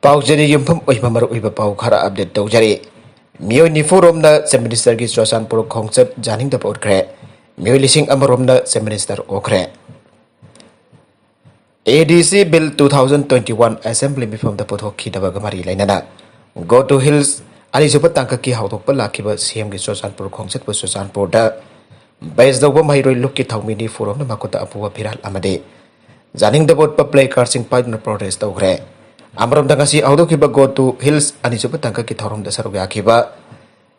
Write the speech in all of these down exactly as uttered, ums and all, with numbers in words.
ꯄꯥꯎꯖꯦꯗ ꯌꯨꯝꯐꯝ ꯑꯣꯏꯕ ꯃꯔꯨꯑꯣꯏꯕ ꯄꯥꯎ ꯈꯔ ꯑꯞꯗꯦꯠ ꯇꯧꯖꯔꯤ꯫ ꯃꯤꯑꯣꯏ ꯅꯤꯐꯨ ꯔꯣꯝꯅ ꯆꯤꯐ ꯃꯤꯅꯤꯁꯇꯔꯒꯤ ꯆꯨꯔꯆꯥꯟꯄꯨꯔ ꯈꯣꯡꯆꯠ ꯌꯥꯅꯤꯡꯗꯕ ꯎꯠꯈ꯭ꯔꯦ꯫ ꯃꯤꯑꯣꯏ ꯂꯤꯁꯤꯡ ꯑꯃ ꯔꯣꯝꯅ ꯆꯤꯐ ꯃꯤꯅꯤꯁꯇꯔ ꯑꯣꯛꯈ꯭ꯔꯦ꯫ ADC Bill two thousand twenty one Assembly ꯃꯤꯐꯝꯗ ꯄꯨꯊꯣꯛꯈꯤꯗꯕꯒ ꯃꯔꯤ ꯂꯩꯅꯅ Go to Hills ꯑꯅꯤꯁꯨꯕ ꯇꯥꯡꯀꯛꯀꯤ ꯍꯧꯗꯣꯛꯄ ꯂꯥꯛꯈꯤꯕ CMꯒꯤ ꯆꯨꯔꯆꯥꯟꯄꯨꯔ ꯈꯣꯡꯆꯠꯄꯨ ꯆꯨꯔꯆꯥꯟꯄꯨꯔꯗ ꯕꯦꯁ ꯇꯧꯕ ꯃꯍꯩꯔꯣꯏ ꯂꯨꯞꯀꯤ ꯊꯧꯃꯤ ꯅꯤꯐꯨ ꯔꯣꯝꯅ ꯃꯈꯨꯠꯇ ꯑꯄꯨꯕ ꯐꯤꯔꯥꯜ ꯑꯃꯗꯤ ꯌꯥꯅꯤꯡꯗꯕ ꯎꯠꯄ ꯄ꯭ꯂꯦ ꯀꯥꯔꯗꯁꯤꯡ ꯄꯥꯏꯗꯨꯅ ꯄ꯭ꯔꯣꯇꯦꯁ ꯇꯧꯈ꯭ꯔꯦ꯫ ꯑꯃꯔꯣꯝꯗ ꯉꯁꯤ ꯍꯧꯗꯣꯛꯈꯤꯕ Go to Hills ꯑꯅꯤꯁꯨꯕ ꯇꯥꯡꯀꯛꯀꯤ ꯊꯧꯔꯝꯗ ꯁꯔꯨꯛ ꯌꯥꯈꯤꯕ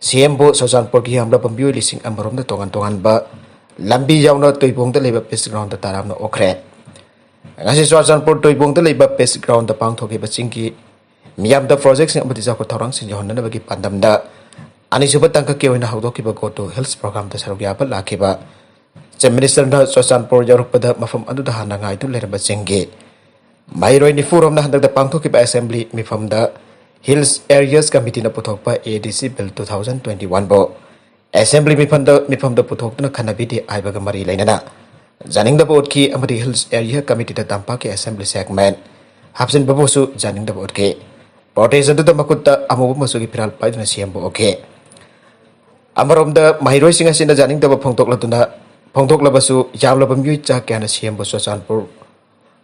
CMꯕꯨ ꯆꯨꯔꯆꯥꯟꯄꯨꯔꯒꯤ ꯌꯥꯝꯂꯕ ꯃꯤꯑꯣꯏ ꯂꯤꯁꯤꯡ ꯑꯃ ꯔꯣꯝꯗ ꯇꯣꯉꯥꯟ ꯇꯣꯉꯥꯟꯕ ꯂꯝꯕꯤ ꯌꯥꯎꯅ ꯇꯨꯏꯕꯣꯡꯗ ꯂꯩꯕ ꯄꯤꯁ ꯒ꯭ꯔꯥꯎꯟꯗ ꯇꯔꯥꯝꯅ ꯑꯣꯛꯈ꯭ꯔꯦ꯫ ꯉꯁꯤ ꯆꯨꯔꯆꯥꯟꯄꯨꯔ ꯇꯨꯏꯕꯣꯡꯗ ꯂꯩꯕ ꯄꯤꯁ ꯒ꯭ꯔꯥꯎꯟꯗ ꯄꯥꯡꯊꯣꯛꯈꯤꯕꯁꯤꯡꯒꯤ ꯃꯤꯌꯥꯝꯗ ꯄ꯭ꯔꯣꯖꯦꯛꯁꯤꯡ ꯑꯃꯗꯤ ꯆꯥꯎꯈꯠ ꯊꯧꯔꯥꯡꯁꯤꯡ ꯌꯧꯍꯟꯅꯅꯕꯒꯤ ꯄꯥꯟꯗꯝꯗ ꯑꯅꯤꯁꯨꯕ ꯇꯥꯡꯀꯛꯀꯤ ꯑꯣꯏꯅ ꯍꯧꯗꯣꯛꯈꯤꯕ Go to Hills ꯄ꯭ꯔꯣꯒ꯭ꯔꯥꯝꯗ ꯁꯔꯨꯛ ꯌꯥꯕ ꯂꯥꯛꯈꯤꯕ ꯆꯤꯐ ꯃꯤꯅꯤꯁꯇꯔꯅ ꯆꯨꯔꯆꯥꯟꯄꯨꯔ ꯌꯧꯔꯛꯄꯗ ꯃꯐꯝ ꯑꯗꯨꯗ ꯍꯥꯟꯅ ꯉꯥꯏꯗꯨꯅ ꯂꯩꯔꯝꯕꯁꯤꯡꯒꯤ ꯃꯍꯩꯔꯣꯏ ꯅꯤꯐꯨ ꯔꯣꯝꯅ ꯍꯟꯗꯛꯇ ꯄꯥꯡꯊꯣꯛꯈꯤꯕ ꯑꯦꯁꯦꯝꯕ꯭ꯂꯤ ꯃꯤꯐꯝꯗ Hills Areas Committeeꯅ ꯄꯨꯊꯣꯛꯄ ADC Bill two thousand twenty oneꯕꯨ ꯑꯦꯁꯦꯝꯕ꯭ꯂꯤ ꯃꯤꯐꯝꯗ ꯃꯤꯐꯝꯗ ꯄꯨꯊꯣꯛꯇꯨꯅ ꯈꯟꯅꯕꯤꯗꯦ ꯍꯥꯏꯕꯒ ꯃꯔꯤ ꯂꯩꯅꯅ ꯌꯥꯅꯤꯡꯗꯕ ꯎꯠꯈꯤ ꯑꯃꯗꯤ Hills Area Committeeꯗ ꯇꯝꯄꯥꯛꯀꯤ ꯑꯦꯁꯦꯝꯕ꯭ꯂꯤ ꯁꯦꯒꯃꯦꯟ ꯍꯥꯞꯆꯤꯟꯕꯕꯨꯁꯨ ꯌꯥꯅꯤꯡꯗꯕ ꯎꯠꯈꯤ꯫ ꯄ꯭ꯔꯣꯇꯦꯁ ꯑꯗꯨꯗ ꯃꯈꯨꯠꯇ ꯑꯃꯨꯕ ꯃꯆꯨꯒꯤ ꯐꯤꯔꯥꯜ ꯄꯥꯏꯗꯨꯅ CMꯕꯨ ꯑꯣꯛꯈꯤ꯫ ꯑꯃꯔꯣꯝꯗ ꯃꯍꯩꯔꯣꯏꯁꯤꯡ ꯑꯁꯤꯅ ꯌꯥꯅꯤꯡꯗꯕ ꯐꯣꯡꯗꯣꯛꯂꯗꯨꯅ ꯐꯣꯡꯗꯣꯛꯂꯕꯁꯨ ꯌꯥꯝꯂꯕ ꯃꯤꯑꯣꯏ ꯆꯥ ꯀꯌꯥꯅ CMꯕꯨ ꯆꯨꯔꯆꯥꯟꯄꯨꯔ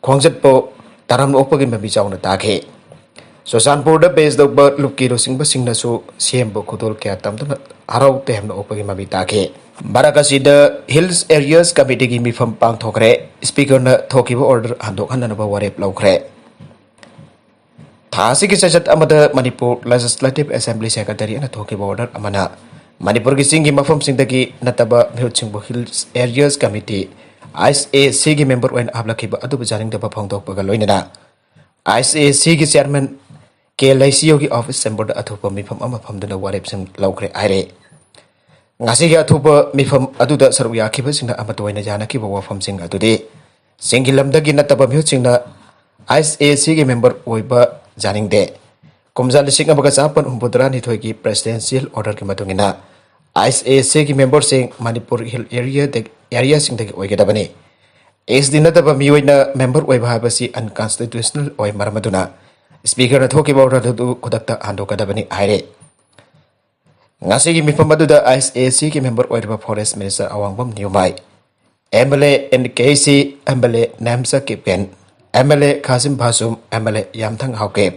ꯈꯣꯡꯆꯠꯄꯨ ꯇꯔꯥꯝꯅ ꯑꯣꯛꯄꯒꯤ ꯃꯃꯤ ꯆꯥꯎꯅ ꯇꯥꯈꯤ꯫ ꯆꯨꯔꯆꯥꯟꯄꯨꯔꯗ ꯕꯦꯁ ꯇꯧꯕ ꯂꯨꯞꯀꯤ ꯂꯨꯆꯤꯡꯕꯁꯤꯡꯅꯁꯨ CMꯕꯨ ꯈꯨꯗꯣꯜ ꯀꯌꯥ ꯇꯝꯗꯨꯅ ꯍꯔꯥꯎ ꯇꯌꯥꯝꯅ ꯑꯣꯛꯄꯒꯤ ꯃꯃꯤ ꯇꯥꯈꯤ꯫ ꯃꯔꯛ ꯑꯁꯤꯗ Hills Areas Committeeꯒꯤ ꯃꯤꯐꯝ ꯄꯥꯡꯊꯣꯛꯈ꯭ꯔꯦ꯫ ꯁ꯭ꯄꯤꯀꯔꯅ ꯊꯣꯛꯈꯤꯕ ꯑꯣꯔꯗꯔ ꯍꯟꯗꯣꯛꯍꯟꯅꯅꯕ ꯋꯥꯔꯦꯞ ꯂꯧꯈ꯭ꯔꯦ꯫ ꯊꯥ ꯑꯁꯤꯒꯤ ꯆꯩꯆꯠ ꯑꯃꯗ ꯃꯅꯤꯄꯨꯔ Legislative Assembly Secretary ꯑꯅ ꯊꯣꯛꯈꯤꯕ ꯑꯣꯔꯗꯔ ꯑꯃꯅ ꯃꯅꯤꯄꯨꯔꯒꯤ ꯆꯤꯡꯒꯤ ꯃꯐꯝꯁꯤꯡꯗꯒꯤ ꯅꯠꯇꯕ ꯃꯤꯍꯨꯠꯁꯤꯡꯕꯨ Hills Areas Committee, HACꯒꯤ ꯃꯦꯝꯕꯔ ꯑꯣꯏꯅ ꯍꯥꯞꯂꯛꯈꯤꯕ ꯑꯗꯨꯕꯨ ꯌꯥꯅꯤꯡꯗꯕ ꯐꯣꯡꯗꯣꯛꯄꯒ ꯂꯣꯏꯅꯅ HACꯒꯤ ꯆꯤꯌꯥꯔꯃꯦꯟ ꯀꯦ ꯂꯩꯁꯤꯌꯣꯒꯤ ꯑꯣꯐꯤꯁ ꯆꯦꯝꯕꯔꯗ ꯑꯊꯨꯕ ꯃꯤꯐꯝ ꯑꯃ ꯐꯝꯗꯨꯅ ꯋꯥꯔꯦꯞꯁꯤꯡ ꯂꯧꯈ꯭ꯔꯦ ꯍꯥꯏꯔꯦ꯫ ꯉꯁꯤꯒꯤ ꯑꯊꯨꯕ ꯃꯤꯐꯝ ꯑꯗꯨꯗ ꯁꯔꯨꯛ ꯌꯥꯈꯤꯕꯁꯤꯡꯅ ꯑꯃꯠꯇ ꯑꯣꯏꯅ ꯌꯥꯅꯈꯤꯕ ꯋꯥꯐꯝꯁꯤꯡ ꯑꯗꯨꯗꯤ ꯆꯤꯡꯒꯤ ꯂꯝꯗꯒꯤ ꯅꯠꯇꯕ ꯃꯤꯍꯨꯠꯁꯤꯡꯅ HACꯒꯤ ꯃꯦꯝꯕꯔ ꯑꯣꯏꯕ ꯌꯥꯅꯤꯡꯗꯦ꯫ ꯀꯨꯝꯖꯥ ꯂꯤꯁꯤꯡ ꯑꯃꯒ ꯆꯥꯃꯥꯄꯟ ꯍꯨꯝꯐꯨꯇꯔꯥ ꯅꯤꯊꯣꯏꯒꯤ Presidential Orderꯒꯤ ꯃꯇꯨꯡ ꯏꯟꯅ HACꯒꯤ ꯃꯦꯝꯕꯔꯁꯤꯡ ꯃꯅꯤꯄꯨꯔ Hill Area ꯑꯦꯔꯤꯌꯥꯁꯤꯡꯗꯒꯤ ꯑꯣꯏꯒꯗꯕꯅꯤ꯫ ST ꯅꯠꯇꯕ ꯃꯤꯑꯣꯏꯅ ꯃꯦꯝꯕꯔ ꯑꯣꯏꯕ ꯍꯥꯏꯕꯁꯤ unconstitutional ꯑꯣꯏ꯫ ꯃꯔꯝ ꯑꯗꯨꯅ ꯁ꯭ꯄꯤꯀꯔꯅ ꯊꯣꯛꯈꯤꯕ ꯑꯣꯔꯗꯔ ꯑꯗꯨ ꯈꯨꯗꯛꯇ ꯍꯟꯗꯣꯛꯀꯗꯕꯅꯤ ꯍꯥꯏꯔꯦ꯫ ꯉꯁꯤꯒꯤ ꯃꯤꯐꯝ ꯑꯗꯨꯗ ꯑꯥꯏ ꯑꯦꯁ ꯑꯦ ꯁꯤꯒꯤ ꯃꯦꯝꯕꯔ ꯑꯣꯏꯔꯤꯕ forest minister Awangbam Nyumai, M L A N K C, M L A Nemcha Kipgen, M L A Khashim Vashum, M L A Yamthong Haokip,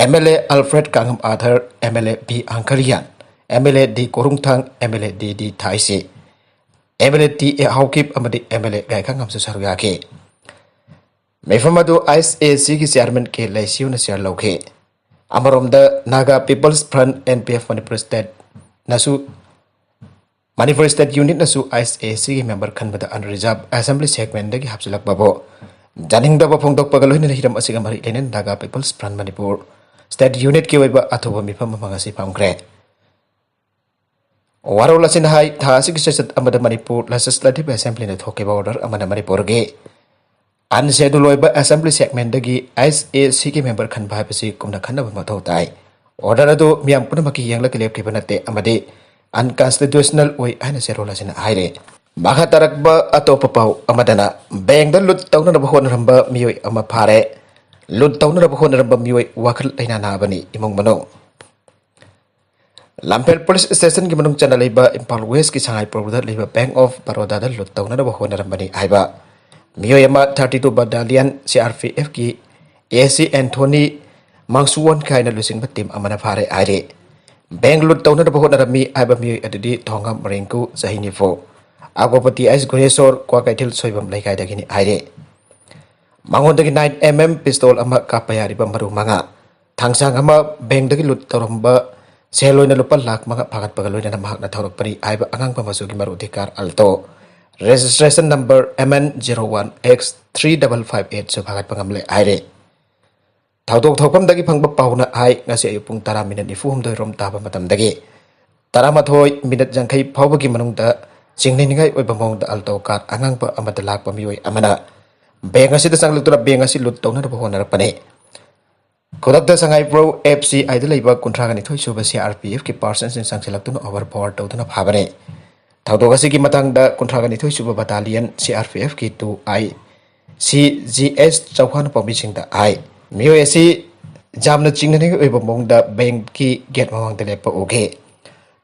M L A Alfred Kanngam Arthur, M L A V Hangkhalian, M L A D Korungthang, M L A D D Thaisii, M L A T A Haokip ꯑꯃꯗꯤ M L ꯑꯦ ꯒꯥꯏꯈꯪꯉꯝꯁꯨ ꯁꯔꯨꯛ ꯌꯥꯈꯤ꯫ ꯃꯤꯐꯝ ꯑꯗꯨ ꯑꯥꯏ S A ꯁꯤꯒꯤ chairman ꯀꯦ ꯂꯩꯁꯤꯌꯨꯅ ꯆꯤꯌꯥꯔ ꯂꯧꯈꯤ꯫ ꯑꯃꯔꯣꯝꯗ Naga peoples front, N P F, Manipur ꯁ꯭ꯇꯦꯠꯅꯁꯨ, ꯃꯅꯤꯄꯨꯔ ꯁ꯭ꯇꯦꯠ ꯌꯨꯅꯤꯠꯅꯁꯨ ꯑꯥꯏ ꯑꯦꯁ ꯑꯦ ꯁꯤꯒꯤ ꯃꯦꯝꯕꯔ ꯈꯟꯕꯗ ꯑꯟꯔꯤꯖꯥꯔꯚ ꯑꯦꯁꯦꯝꯕ꯭ꯂꯤ ꯁꯦꯒꯃꯦꯟꯗꯒꯤ ꯍꯥꯞꯆꯤꯜꯂꯛꯄꯕꯨ ꯌꯥꯅꯤꯡꯗꯕ ꯐꯣꯡꯗꯣꯛꯄꯒ ꯂꯣꯏꯅꯅ ꯍꯤꯔꯝ ꯑꯁꯤꯒ ꯃꯔꯤ ꯂꯩꯅꯅ Naga peoples front Manipur state ꯌꯨꯅꯤꯠꯀꯤ ꯑꯣꯏꯕ ꯑꯊꯨꯕ ꯃꯤꯐꯝ ꯑꯃ ꯉꯁꯤ ꯐꯝꯈ꯭ꯔꯦ꯫ ꯋꯥꯔꯣꯜ ꯑꯁꯤꯅ ꯍꯥꯏ, ꯊꯥ ꯑꯁꯤꯒꯤ ꯆꯩꯆꯠ ꯑꯃꯗ ꯃꯅꯤꯄꯨꯔ ꯂꯦꯖꯤꯁꯂꯦꯇꯤꯚ ꯑꯦꯁꯦꯝꯕ꯭ꯂꯤꯅ ꯊꯣꯛꯈꯤꯕ ꯑꯣꯔꯗꯔ ꯑꯃꯅ ꯃꯅꯤꯄꯨꯔꯒꯤ ꯑꯟꯁꯦꯗꯨꯜ ꯑꯣꯏꯕ ꯑꯦꯁꯦꯝꯕ꯭ꯂꯤ ꯁꯦꯒꯃꯦꯟꯗꯒꯤ ꯑꯥꯏ ꯑꯦꯁ ꯑꯦ ꯁꯤꯒꯤ ꯃꯦꯝꯕꯔ ꯈꯟꯕ ꯍꯥꯏꯕꯁꯤ ꯀꯨꯞꯅ ꯈꯟꯅꯕ ꯃꯊꯧ ꯇꯥꯏ꯫ ꯑꯣꯔꯗꯔ ꯑꯗꯨ ꯃꯤꯌꯥꯝ ꯄꯨꯝꯅꯃꯛꯀꯤ ꯌꯦꯡꯂꯒ ꯂꯦꯞꯈꯤꯕ ꯅꯠꯇꯦ ꯑꯃꯗꯤ ꯑꯟꯀꯟꯁꯇꯤꯇ꯭ꯌꯨꯁꯅꯦꯜ ꯑꯣꯏ ꯍꯥꯏꯅ ꯆꯦꯔꯣꯜ ꯑꯁꯤꯅ ꯍꯥꯏꯔꯤ꯫ ꯃꯈꯥ ꯇꯥꯔꯛꯄ ꯑꯇꯣꯞꯄ ꯄꯥꯎ ꯑꯃꯗꯅ, ꯕꯦꯡꯗ ꯂꯨꯠ ꯇꯧꯅꯅꯕ ꯍꯣꯠꯅꯔꯝꯕ ꯃꯤꯑꯣꯏ ꯑꯃ ꯐꯥꯔꯦ꯫ ꯂꯨꯠ ꯇꯧꯅꯅꯕ ꯍꯣꯠꯅꯔꯝꯕ ꯃꯤꯑꯣꯏ ꯋꯥꯈꯜ ꯂꯩꯅꯥ ꯅꯥꯕꯅꯤ ꯏꯃꯨꯡ ꯃꯅꯨꯡ꯫ ꯂꯝꯐꯦꯜ ꯄꯨꯂꯤꯁ ꯁ꯭ꯇꯦꯁꯟꯒꯤ ꯃꯅꯨꯡ ꯆꯟꯅ ꯂꯩꯕ ꯏꯝꯐꯥꯜ ꯋꯦꯁꯀꯤ ꯁꯉꯥꯏꯄ꯭ꯔꯧꯗ ꯂꯩꯕ ꯕꯦꯡꯛ ꯑꯣꯐ ꯕꯔꯣꯗꯥꯗ ꯂꯨꯠ ꯇꯧꯅꯅꯕ ꯍꯣꯠꯅꯔꯝꯕꯅꯤ ꯍꯥꯏꯕ ꯃꯤꯑꯣꯏ ꯑꯃ, thirty two battalion C R P ꯑꯦꯐꯀꯤ ꯑꯦ ꯁꯤ ꯑꯦꯟꯊꯣꯅꯤ ꯃꯥꯡꯁꯨꯋꯣꯟ ꯀꯥꯏꯅ ꯂꯨꯆꯤꯡꯕ ꯇꯤꯝ ꯑꯃꯅ ꯐꯥꯔꯦ ꯍꯥꯏꯔꯤ꯫ ꯕꯦꯡꯛ ꯂꯨꯠ ꯇꯧꯅꯅꯕ ꯍꯣꯠꯅꯔꯝꯃꯤ ꯍꯥꯏꯕ ꯃꯤꯑꯣꯏ ꯑꯗꯨꯗꯤ ꯊꯣꯡꯉꯝ ꯔꯤꯡꯀꯨ, ꯆꯍꯤ ꯅꯤꯐꯨ, ꯑꯒꯣꯄꯇꯤ ꯑꯩꯁ ꯒꯨꯅꯦꯁꯣꯔ, ꯀ꯭ꯋꯥꯀꯩꯊꯦꯜ ꯁꯣꯏꯕꯝ ꯂꯩꯀꯥꯏꯗꯒꯤꯅꯤ ꯍꯥꯏꯔꯤ꯫ ꯃꯉꯣꯟꯗꯒꯤ ꯅꯥꯏꯟ ꯑꯦꯝ ꯑꯦꯝ ꯄꯤꯁꯇꯣꯜ ꯑꯃ, ꯀꯥꯞꯄ ꯌꯥꯔꯤꯕ ꯃꯔꯨ ꯃꯉꯥ, ꯊꯥꯡꯁꯥꯡ ꯑꯃ, ꯕꯦꯡꯗꯒꯤ ꯂꯨꯠ ꯇꯧꯔꯝꯕ ꯁꯦꯜ ꯑꯣꯏꯅ ꯂꯨꯄꯥ ꯂꯥꯈ ꯃꯉꯥ ꯐꯥꯒꯠꯄꯒ ꯂꯣꯏꯅꯅ ꯃꯍꯥꯛꯅ ꯊꯧꯔꯛꯄꯅꯤ ꯍꯥꯏꯕ ꯑꯉꯥꯡꯕ ꯃꯆꯨꯒꯤ ꯃꯔꯨ ꯊꯤꯀꯥꯔ Alto, registration number M N zero one X three double five ꯑꯦꯠꯁꯨ ꯐꯥꯒꯠꯄ ꯉꯝꯂꯦ ꯍꯥꯏꯔꯦ꯫ ꯊꯧꯗꯣꯛ ꯊꯣꯛꯐꯝꯗꯒꯤ ꯐꯪꯕ ꯄꯥꯎꯅ ꯍꯥꯏ, ꯉꯁꯤ ꯑꯌꯨꯛ ꯄꯨꯡ ꯇꯔꯥ ꯃꯤꯅꯠ ꯅꯤꯐꯨ ꯍꯨꯝꯗꯣꯏ ꯔꯣꯝ ꯇꯥꯕ ꯃꯇꯝꯗꯒꯤ ꯇꯔꯥꯃꯥꯊꯣꯏ ꯃꯤꯅꯠ ꯌꯥꯡꯈꯩ ꯐꯥꯎꯕꯒꯤ ꯃꯅꯨꯡꯗ ꯆꯤꯡꯅꯅꯤꯡꯉꯥꯏ ꯑꯣꯏꯕ ꯃꯑꯣꯡꯗ ꯑꯜꯇꯣ ꯀꯥꯔ ꯑꯉꯥꯡꯕ ꯑꯃꯗ ꯂꯥꯛꯄ ꯃꯤꯑꯣꯏ ꯑꯃꯅ ꯕꯦꯡ ꯑꯁꯤꯗ ꯆꯪꯂꯛꯇꯨꯅ ꯕꯦꯡ ꯑꯁꯤ ꯂꯨꯠ ꯇꯧꯅꯅꯕ ꯍꯣꯠꯅꯔꯛꯄꯅꯤ꯫ ꯈꯨꯗꯛꯇ ꯁꯉꯥꯏꯄ꯭ꯔꯧ ꯑꯦꯐ ꯁꯤ ꯑꯥꯏꯗ ꯂꯩꯕ ꯀꯨꯟꯊ꯭ꯔꯥꯒ ꯅꯤꯊꯣꯏ ꯁꯨꯕ ꯁꯤ ꯑꯥꯔ ꯄꯤ ꯑꯦꯐꯀꯤ ꯄꯥꯔꯁꯟꯁꯤꯡ ꯆꯪꯁꯤꯜꯂꯛꯇꯨꯅ ꯑꯣꯚꯔ ꯄꯥꯋꯔ ꯇꯧꯗꯨꯅ ꯐꯥꯕꯅꯤ꯫ ꯊꯧꯗꯣꯛ ꯑꯁꯤꯒꯤ ꯃꯇꯥꯡꯗ ꯀꯨꯟꯊ꯭ꯔꯥꯒ ꯅꯤꯊꯣꯏ ꯁꯨꯕ battalion C R P ꯑꯦꯐꯀꯤ two I C G ꯑꯦꯁ ꯆꯧꯍꯥꯟ ꯄꯥꯎꯃꯤꯁꯤꯡꯗ ꯍꯥꯏ꯫ ꯃꯤꯑꯣꯏ ꯑꯁꯤ ꯌꯥꯝꯅ ꯆꯤꯡꯅꯅꯤꯡꯉꯥꯏ ꯑꯣꯏꯕ ꯃꯑꯣꯡꯗ ꯕꯦꯡꯛꯀꯤ ꯒꯦꯠ ꯃꯃꯥꯡꯗ ꯂꯦꯞꯄ ꯎꯈꯤ꯫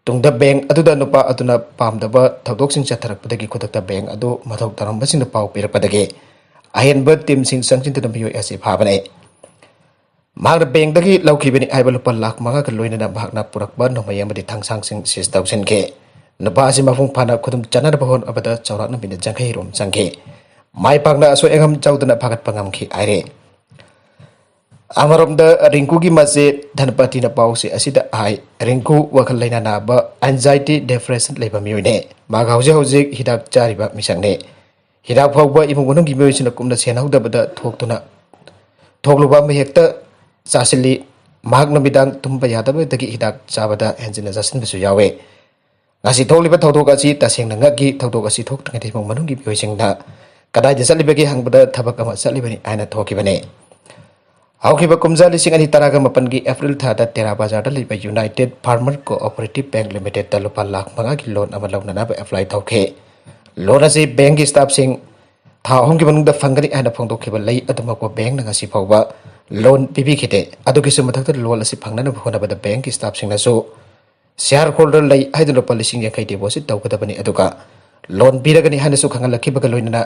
ꯇꯨꯡꯗ ꯕꯦꯡꯛ ꯑꯗꯨꯗ ꯅꯨꯄꯥ ꯑꯗꯨꯅ ꯄꯥꯝꯗꯕ ꯊꯧꯗꯣꯛꯁꯤꯡ ꯆꯠꯊꯔꯛꯄꯗꯒꯤ ꯈꯨꯗꯛꯇ ꯕꯦꯡꯛ ꯑꯗꯨ ꯃꯊꯧ ꯇꯧꯔꯝꯕꯁꯤꯡꯅ ꯄꯥꯎ ꯄꯤꯔꯛꯄꯗꯒꯤ ꯑꯍꯦꯟꯕ ꯇꯤꯝꯁꯤꯡ ꯆꯪꯁꯤꯟꯗꯨꯅ ꯃꯤꯑꯣꯏ ꯑꯁꯤ ꯐꯥꯕꯅꯤ꯫ ꯃꯍꯥꯛꯅ ꯕꯦꯡꯛꯇꯒꯤ ꯂꯧꯈꯤꯕꯅꯤ ꯍꯥꯏꯕ ꯂꯨꯄꯥ ꯂꯥꯈ ꯃꯉꯥꯒ ꯂꯣꯏꯅꯅ ꯃꯍꯥꯛꯅ ꯄꯨꯔꯛꯄ ꯅꯣꯡꯃꯩ ꯑꯃꯗꯤ ꯊꯥꯡꯁꯥꯡꯁꯤꯡ ꯁꯤꯖ ꯇꯧꯁꯤꯟꯈꯤ꯫ ꯅꯨꯄꯥ ꯑꯁꯤ ꯃꯄꯨꯡ ꯐꯥꯅ ꯈꯨꯗꯨꯝ ꯆꯟꯅꯅꯕ ꯍꯣꯠꯅꯕꯗ ꯆꯥꯎꯔꯥꯛꯅ ꯃꯤꯅꯤꯠ ꯌꯥꯡꯈꯩ ꯔꯣꯝ ꯆꯪꯈꯤ꯫ ꯃꯥꯏ ꯄꯥꯛꯅ ꯑꯁꯣꯏ ꯑꯉꯥꯝ ꯌꯥꯎꯗꯅ ꯐꯥꯒꯠꯄ ꯉꯝꯈꯤ ꯍꯥꯏꯔꯤ꯫ ꯑꯃꯔꯣꯝꯗ ꯔꯤꯡꯀꯨꯒꯤ ꯃꯆꯦ ꯙꯅꯄꯇꯤꯅ ꯄꯥꯎꯁꯦ ꯑꯁꯤꯗ ꯍꯥꯏ, ꯔꯤꯡꯀꯨ ꯋꯥꯈꯜ ꯂꯩꯅꯥ ꯅꯥꯕ, anxiety depression ꯂꯩꯕ ꯃꯤꯑꯣꯏꯅꯦ꯫ ꯃꯍꯥꯛ ꯍꯧꯖꯤꯛ ꯍꯧꯖꯤꯛ ꯍꯤꯗꯥꯛ ꯆꯥꯔꯤꯕ ꯃꯤꯁꯛꯅꯤ꯫ ꯍꯤꯗꯥꯛ ꯐꯥꯎꯕ ꯏꯃꯨꯡ ꯃꯅꯨꯡꯒꯤ ꯃꯤꯑꯣꯏꯁꯤꯡꯅ ꯀꯨꯞꯅ ꯁꯦꯟꯅꯍꯧꯗꯕꯗ ꯊꯣꯛꯇꯨꯅ ꯊꯣꯛꯂꯨꯕ ꯑꯃ ꯍꯦꯛꯇ ꯆꯥꯁꯤꯜꯂꯤ꯫ ꯃꯍꯥꯛ ꯅꯨꯃꯤꯗꯥꯡ ꯇꯨꯝꯕ ꯌꯥꯗꯕꯗꯒꯤ ꯍꯤꯗꯥꯛ ꯆꯥꯕꯗ ꯍꯦꯟꯖꯤꯟꯅ ꯆꯥꯁꯤꯟꯕꯁꯨ ꯌꯥꯎꯋꯦ꯫ ꯉꯁꯤ ꯊꯣꯛꯂꯤꯕ ꯊꯧꯗꯣꯛ ꯑꯁꯤ ꯇꯁꯦꯡꯅ ꯉꯛꯈꯤ꯫ ꯊꯧꯗꯣꯛ ꯑꯁꯤ ꯊꯣꯛꯇ꯭ꯔꯤꯉꯩꯗ ꯏꯃꯨꯡ ꯃꯅꯨꯡꯒꯤ ꯃꯤꯑꯣꯏꯁꯤꯡꯅ ꯀꯗꯥꯏꯗ ꯆꯠꯂꯤꯕꯒꯦ ꯍꯪꯕꯗ ꯊꯕꯛ ꯑꯃ ꯆꯠꯂꯤꯕꯅꯤ ꯍꯥꯏꯅ ꯊꯣꯛꯈꯤꯕꯅꯤ꯫ ꯍꯧꯈꯤꯕ ꯀꯨꯝꯖꯥ ꯂꯤꯁꯤꯡ ꯑꯅꯤ ꯇꯔꯥꯒ ꯃꯥꯄꯟꯒꯤ ꯑꯦꯄ꯭ꯔꯤꯜ ꯊꯥꯗ ꯇꯦꯔꯥ ꯕꯖꯥꯔꯗ ꯂꯩꯕ United Farmer Cooperative Bank Limitedꯇ ꯂꯨꯄꯥ ꯂꯥꯈ ꯃꯉꯥꯒꯤ ꯂꯣꯟ ꯑꯃ ꯂꯧꯅꯅꯕ ꯑꯦꯄ꯭ꯂꯥꯏ ꯇꯧꯈꯤ꯫ ꯂꯣꯟ ꯑꯁꯤ ꯕꯦꯡꯛꯀꯤ ꯁ꯭ꯇꯥꯐꯁꯤꯡ ꯊꯥ ꯑꯍꯨꯝꯒꯤ ꯃꯅꯨꯡꯗ ꯐꯪꯒꯅꯤ ꯍꯥꯏꯅ ꯐꯣꯡꯗꯣꯛꯈꯤꯕ ꯂꯩ ꯑꯗꯨꯃꯛꯄꯨ ꯕꯦꯡꯛꯅ ꯉꯁꯤ ꯐꯥꯎꯕ ꯂꯣꯟ ꯄꯤꯕꯤꯈꯤꯗꯦ꯫ ꯑꯗꯨꯒꯤꯁꯨ ꯃꯊꯛꯇ ꯂꯣꯟ ꯑꯁꯤ ꯐꯪꯅꯅꯕ ꯍꯣꯠꯅꯕꯗ ꯕꯦꯡꯛꯀꯤ ꯁ꯭ꯇꯥꯐꯁꯤꯡꯅꯁꯨ ꯁꯤꯌꯥꯔ ꯍꯣꯜꯗꯔ ꯂꯩ ꯍꯥꯏꯗꯨꯅ ꯂꯨꯄꯥ ꯂꯤꯁꯤꯡ ꯌꯥꯡꯈꯩ ꯗꯤꯄꯣꯖꯤꯠ ꯇꯧꯒꯗꯕꯅꯤ, ꯑꯗꯨꯒ ꯂꯣꯟ ꯄꯤꯔꯒꯅꯤ ꯍꯥꯏꯅꯁꯨ ꯈꯪꯍꯜꯂꯛꯈꯤꯕꯒ ꯂꯣꯏꯅꯅ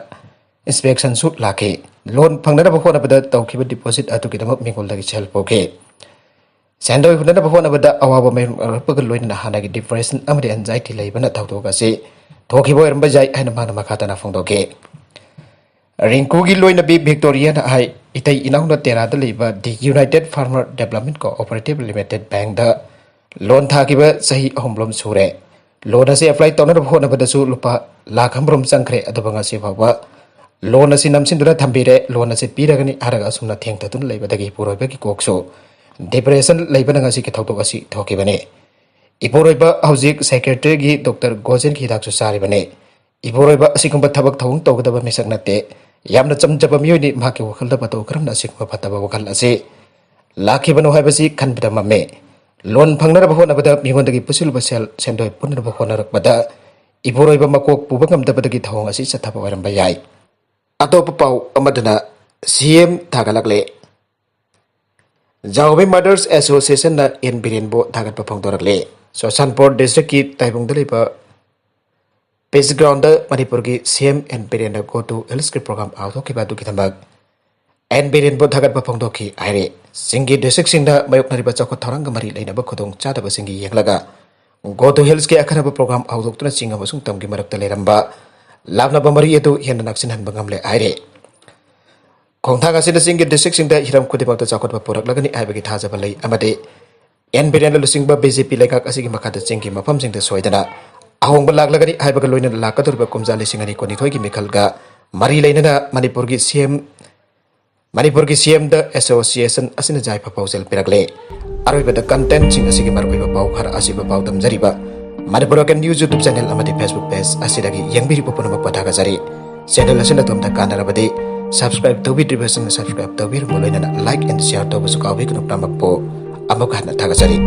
ꯏꯟꯁꯄꯦꯛꯁꯟꯁꯨ ꯂꯥꯛꯈꯤ꯫ ꯂꯣꯟ ꯐꯪꯅꯅꯕ ꯍꯣꯠꯅꯕꯗ ꯇꯧꯈꯤꯕ ꯗꯤꯄꯣꯖꯤꯠ ꯑꯗꯨꯒꯤꯗꯃꯛ ꯃꯤꯉꯣꯟꯗꯒꯤ ꯁꯦꯜ ꯄꯨꯈꯤ꯫ ꯁꯦꯟꯗꯣꯏ ꯍꯨꯟꯅꯅꯕ ꯍꯣꯠꯅꯕꯗ ꯑꯋꯥꯕ ꯃꯥꯌꯣꯛꯅꯔꯛꯄꯒ ꯂꯣꯏꯅꯅ ꯍꯥꯟꯅꯒꯤ ꯗꯤꯄ꯭ꯔꯦꯁꯟ ꯑꯃꯗꯤ ꯑꯦꯟꯖꯥꯏꯇꯤ ꯂꯩꯕꯅ ꯊꯧꯗꯣꯛ ꯑꯁꯤ ꯊꯣꯛꯈꯤꯕ ꯑꯣꯏꯔꯝꯕ ꯌꯥꯏ ꯍꯥꯏꯅ ꯃꯥꯅ ꯃꯈꯥ ꯇꯥꯅ ꯐꯣꯡꯗꯣꯛꯈꯤ꯫ ꯔꯤꯡꯀꯨꯒꯤ ꯂꯣꯏꯅꯕꯤ ꯚꯤꯛꯇꯣꯔꯤꯌꯥꯅ ꯍꯥꯏ, ꯏꯇꯩ ꯏꯅꯥꯎꯅ ꯇꯦꯔꯥꯗ ꯂꯩꯕ The United Farmer Development Cooperative Limited Bankꯗ ꯂꯣꯟ ꯊꯥꯈꯤꯕ ꯆꯍꯤ ꯑꯍꯨꯝꯂꯣꯝ ꯁꯨꯔꯦ꯫ ꯂꯣꯟ ꯑꯁꯤ ꯑꯦꯄ꯭ꯂꯥꯏ ꯇꯧꯅꯅꯕ ꯍꯣꯠꯅꯕꯗꯁꯨ ꯂꯨꯄꯥ ꯂꯥꯈ ꯑꯃꯔꯣꯝ ꯆꯪꯈ꯭ꯔꯦ, ꯑꯗꯨꯕꯨ ꯉꯁꯤ ꯐꯥꯎꯕ ꯂꯣꯟ ꯑꯁꯤ ꯅꯝꯁꯤꯟꯗꯨꯅ ꯊꯝꯕꯤꯔꯦ꯫ ꯂꯣꯟ ꯑꯁꯤ ꯄꯤꯔꯒꯅꯤ ꯍꯥꯏꯔꯒ ꯑꯁꯨꯝꯅ ꯊꯦꯡꯊꯗꯨꯅ ꯂꯩꯕꯗꯒꯤ ꯏꯄꯨꯔꯣꯏꯕꯒꯤ ꯀꯣꯛꯁꯨ ꯗꯤꯄ꯭ꯔꯦꯁꯟ ꯂꯩꯕꯅ ꯉꯁꯤꯒꯤ ꯊꯧꯗꯣꯛ ꯑꯁꯤ ꯊꯣꯛꯈꯤꯕꯅꯤ꯫ ꯏꯄꯨꯔꯣꯏꯕ ꯍꯧꯖꯤꯛ ꯁꯥꯏꯀꯦꯇ꯭ꯔꯤꯒꯤ ꯗꯣꯛꯇꯔ ꯒꯣꯖꯦꯟꯒꯤ ꯍꯤꯗꯥꯛꯁꯨ ꯆꯥꯔꯤꯕꯅꯤ꯫ ꯏꯄꯨꯔꯣꯏꯕ ꯑꯁꯤꯒꯨꯝꯕ ꯊꯕꯛ ꯊꯧꯑꯣꯡ ꯇꯧꯒꯗꯕ ꯃꯤꯁꯛ ꯅꯠꯇꯦ꯫ ꯌꯥꯝꯅ ꯆꯝꯖꯕ ꯃꯤꯑꯣꯏꯅꯤ꯫ ꯃꯍꯥꯛꯀꯤ ꯋꯥꯈꯜꯗ ꯃꯇꯧ ꯀꯔꯝꯅ ꯑꯁꯤꯒꯨꯝꯕ ꯐꯠꯇꯕ ꯋꯥꯈꯜ ꯑꯁꯤ ꯂꯥꯛꯈꯤꯕꯅꯣ ꯍꯥꯏꯕꯁꯤ ꯈꯟꯕꯗ ꯃꯝꯃꯦ꯫ ꯂꯣꯟ ꯐꯪꯅꯅꯕ ꯍꯣꯠꯅꯕꯗ ꯃꯤꯉꯣꯟꯗꯒꯤ ꯄꯨꯁꯤꯜꯂꯨꯕ ꯁꯦꯜ ꯁꯦꯟꯗꯣꯏ ꯄꯨꯟꯅꯅꯕ ꯍꯣꯠꯅꯔꯛꯄꯗ ꯏꯄꯨꯔꯣꯏꯕ ꯃꯀꯣꯛ ꯄꯨꯕ ꯉꯝꯗꯕꯗꯒꯤ ꯊꯧꯑꯣꯡ ꯑꯁꯤ ꯆꯠꯊꯕ ꯑꯣꯏꯔꯝꯕ ꯌꯥꯏ꯫ ꯑꯇꯣꯞꯄ ꯄꯥꯎ ꯑꯃꯗꯅ ꯁꯤ ꯑꯦꯝ ꯊꯥꯒꯠꯂꯛꯂꯦ꯫ ꯖꯥꯎꯕꯤ ꯃꯗꯔꯁ ꯑꯦꯁꯣꯁꯤꯌꯦꯁꯟꯅ ꯑꯦꯟ ꯕꯤꯔꯦꯟꯕꯨ ꯊꯥꯒꯠꯄ ꯐꯣꯡꯗꯣꯔꯛꯂꯦ꯫ ꯆꯨꯔꯆꯥꯟꯄꯨꯔ ꯗꯤꯁꯇ꯭ꯔꯤꯛꯀꯤ ꯇꯥꯏꯕꯪꯗ ꯂꯩꯕ ꯄꯤꯁ ꯒ꯭ꯔꯥꯎꯟꯗ ꯃꯅꯤꯄꯨꯔꯒꯤ ꯁꯤ ꯑꯦꯝ ꯑꯦꯟ ꯕꯤꯔꯦꯟꯅ ꯒꯣ ꯇꯨ ꯍꯤꯜꯁꯀꯤ ꯄ꯭ꯔꯣꯒ꯭ꯔꯥꯝ ꯄꯥꯡꯊꯣꯛꯈꯤꯕ ꯑꯗꯨꯒꯤꯗꯃꯛ ꯑꯦꯟ ꯕꯤꯔꯦꯟꯕꯨ ꯊꯥꯒꯠꯄ ꯐꯣꯡꯗꯣꯛꯈꯤ ꯍꯥꯏꯔꯦ꯫ ꯆꯤꯡꯒꯤ ꯗꯤꯁꯇ꯭ꯔꯤꯛꯁꯤꯡꯗ ꯃꯥꯌꯣꯛꯅꯔꯤꯕ ꯆꯥꯎꯈꯠ ꯊꯧꯔꯥꯡꯒ ꯃꯔꯤ ꯂꯩꯅꯕ ꯈꯨꯗꯣꯡ ꯆꯥꯗꯕꯁꯤꯡꯒꯤ ꯌꯦꯡꯂꯒ ꯒꯣ ꯇꯨ ꯍꯤꯜꯁꯀꯤ ꯑꯈꯟꯅꯕ ꯄ꯭ꯔꯣꯒ꯭ꯔꯥꯝ ꯍꯧꯗꯣꯛꯇꯨꯅ ꯆꯤꯡ ꯑꯃꯁꯨꯡ ꯇꯝꯒꯤ ꯃꯔꯛꯇ ꯂꯩꯔꯝꯕ ꯂꯥꯞꯅꯕ ꯃꯔꯤ ꯑꯗꯨ ꯍꯦꯟꯅ ꯅꯛꯁꯤꯟꯍꯟꯕ ꯉꯝꯂꯦ ꯍꯥꯏꯔꯦ꯫ ꯈꯣꯡꯊꯥꯡ ꯑꯁꯤꯅ ꯆꯤꯡꯒꯤ ꯗꯤꯁꯇ꯭ꯔꯤꯛꯁꯤꯡꯗ ꯍꯤꯔꯝ ꯈꯨꯗꯤꯡꯃꯛꯇ ꯆꯥꯎꯈꯠꯄ ꯄꯨꯔꯛꯂꯒꯅꯤ ꯍꯥꯏꯕꯒꯤ ꯊꯥꯖꯕ ꯂꯩ ꯑꯃꯗꯤ ꯑꯦꯟ ꯕꯤꯔꯦꯟꯅ ꯂꯨꯆꯤꯡꯕ ꯕꯤ ꯖꯦ ꯄꯤ ꯂꯩꯉꯥꯛ ꯑꯁꯤꯒꯤ ꯃꯈꯥꯗ ꯆꯤꯡꯒꯤ ꯃꯐꯝꯁꯤꯡꯗ ꯁꯣꯏꯗꯅ ꯑꯍꯣꯡꯕ ꯂꯥꯛꯂꯒꯅꯤ ꯍꯥꯏꯕꯒ ꯂꯣꯏꯅꯅ ꯂꯥꯛꯀꯗꯧꯔꯤꯕ ꯀꯨꯝꯖꯥ ꯂꯤꯁꯤꯡ ꯑꯅꯤ ꯀꯨꯟꯅꯤꯊꯣꯏꯒꯤ ꯃꯤꯈꯜꯒ ꯃꯔꯤ ꯂꯩꯅꯅ ꯃꯅꯤꯄꯨꯔꯒꯤ ꯁꯤ ꯑꯦꯝ ꯃꯅꯤꯄꯨꯔꯒꯤ ꯁꯤ ꯑꯦꯝꯗ ꯑꯦꯁꯣꯁꯤꯌꯦꯁꯟ ꯑꯁꯤꯅ ꯌꯥꯏꯐ ꯄꯥꯎꯖꯦꯜ ꯄꯤꯔꯛꯂꯦ꯫ ꯑꯔꯣꯏꯕꯗ ꯀꯟꯇꯦꯟꯠꯁꯤꯡ ꯑꯁꯤꯒꯤ ꯃꯔꯨꯑꯣꯏꯕ ꯄꯥꯎ ꯈꯔ ꯑꯁꯤꯕ ꯄꯥꯎꯗꯝꯖꯔꯤꯕ Manipur local news YouTube channel ꯑꯃꯗꯤ ꯐꯦꯁꯕꯨꯛ ꯄꯦꯖ ꯑꯁꯤꯗꯒꯤ ꯌꯦꯡꯕꯤꯔꯤꯕ ꯄꯨꯝꯅꯃꯛꯄꯨ ꯊꯥꯒꯠꯆꯔꯤ꯫ ꯆꯦꯅꯦꯜ ꯑꯁꯤꯅ ꯑꯗꯣꯝꯗ ꯀꯥꯟꯅꯔꯕꯗꯤ ꯁꯕꯁꯀ꯭ꯔꯥꯏꯕ ꯇꯧꯕꯤꯗ꯭ꯔꯤꯕꯁꯤꯡꯅ ꯁꯕꯁꯀ꯭ꯔꯥꯏꯕ ꯇꯧꯕꯤꯔꯝꯕ ꯂꯣꯏꯅꯅ ꯂꯥꯏꯛ ꯑꯦꯟ ꯁꯤꯌꯥꯔ ꯇꯧꯕꯁꯨ ꯀꯥꯎꯕꯤꯒꯅꯨ꯫ ꯄꯨꯝꯅꯃꯛꯄꯨ ꯑꯃꯨꯛ ꯍꯟꯅ ꯊꯥꯒꯠꯆꯔꯤ꯫